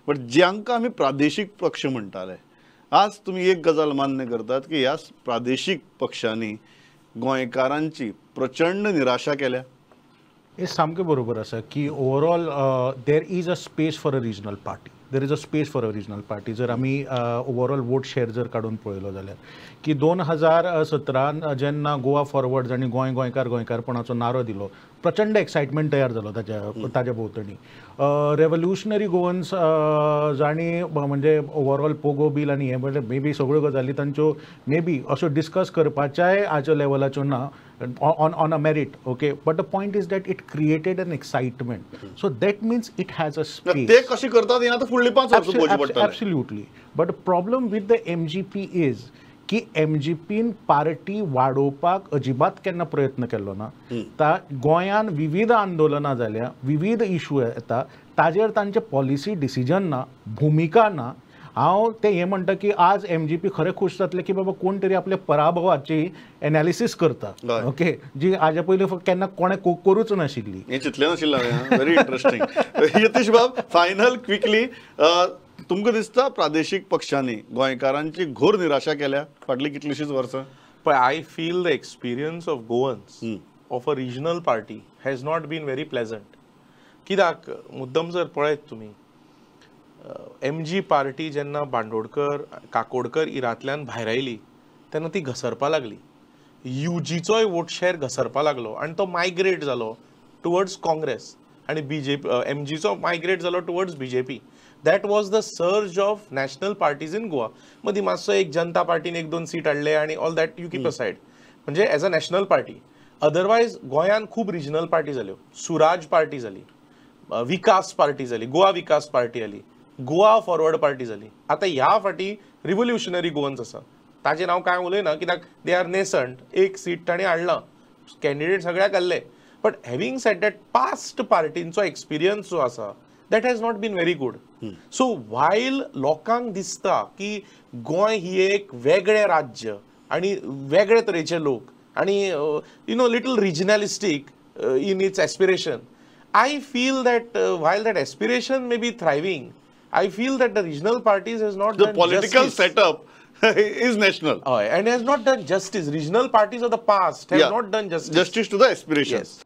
But जांकां आमी प्रादेशीक पक्ष म्हणटाले, आज तुमी एक गजाल मान्य करतात की ह्या प्रादेशीक पक्षांनी गोंयकारांची प्रचंड निराशा केल्या. हे सामकें बरोबर आसा की overall there is a space for a regional party, there is a space for a regional party. जर आमी ओवरऑल वोट शेअर जर काडून पळयलो जाल्यार की 2017 जेन्ना गोवा फॉरवर्ड आनी गोंय गोंयकार गोंयकारपणाचो नारो दिलो, प्रचंड एक्सायटमेंट तयार जालो ताच्या भोंवतणी. रेवोल्युशनरी गोवन्स जांणी म्हणजे ओवरऑल पोगो बील आनी हें म्हणजे मे बी सगळ्यो गजाली तांच्यो मे बी अश्यो डिस्कस करपाच्याय आयच्या लेवलाच्यो ना on a merit, okay, but the point is that it created an excitement, so that means it has a space. ते कशें करतात हें आतां फुडलीं 5 वर्सां पळोवचें पडटलें. Absolutely, but problem with the MGP is की एमजीपीन पार्टी वाडोवपाक अजिबात केन्ना प्रयत्न केल्लो ना. गोंयान विविध आंदोलनां जाल्या, विविध इशू येता, ताजेर तांचे पॉलिसी डिसिजन ना, भुमिका ना. हांव ते हें म्हणटा की आज एमजीपी खरें खूश जातले की बाबा कोण तरी आपल्या पराभवाची एनालिसीस करता, ओके, जी हाजे पयलीं केन्ना कोणें करूच नाशिल्ली. हें चिंतलें नाशिल्लें हांवें. Very interesting. यतीश बाब, फायनल क्विकली, तुमकां दिसता प्रादेशीक पक्षांनी गोंयकारांची घोर निराशा केल्या फाटलीं कितलींशींच वर्सां? पळय, I feel the experience of Goans of a regional party has not been very pleasant. कित्याक मुद्दम जर पळयत तुमी, एमजी पार्टी जेन्ना बांदोडकर काकोडकर इरांतल्यान भायर आयली तेन्ना ती घसरपा लागली. युजीचोय वोट शेअर घसरपा लागलो आनी तो मायग्रेट जालो टुवर्ड्स काँग्रेस, आनी बीजेपी एमजीचो मायग्रेट जालो towards BJP. That was the surge of national parties in Goa. मदीं मातसो एक जनता पार्टीन 1-2 सीट हाडले आनी all that you keep aside, म्हणजे as a national party. Otherwise गोंयांत खूब रिजनल पार्टी जाल्यो. सुराज पार्टी जाली, विकास पार्टी जाली, गोवा विकास पार्टी आली, गोवा फॉरवर्ड पार्टी जाली. आतां ह्या फाटी रिव्होल्युशनरी गोवन्स आसा, ताजें नांव कांय उलयना कित्याक they are nascent. एक सीट ताणें हाडलां, कॅन्डिडेट सगळ्याक घाल्ले. But having said that, past पार्टींचो एक्सपिरियन्स जो आसा that has not been very good. So while लोकांक दिसता की गोंय ही एक वेगळें राज्य आनी वेगळे तरेचे लोक आनी you know little regionalistic in its aspiration, I feel that while that aspiration may be thriving, I feel that the regional parties has not the done political justice. Setup is national. And has not done justice. Regional parties of the past have not done justice. Justice to the aspirations. Yes.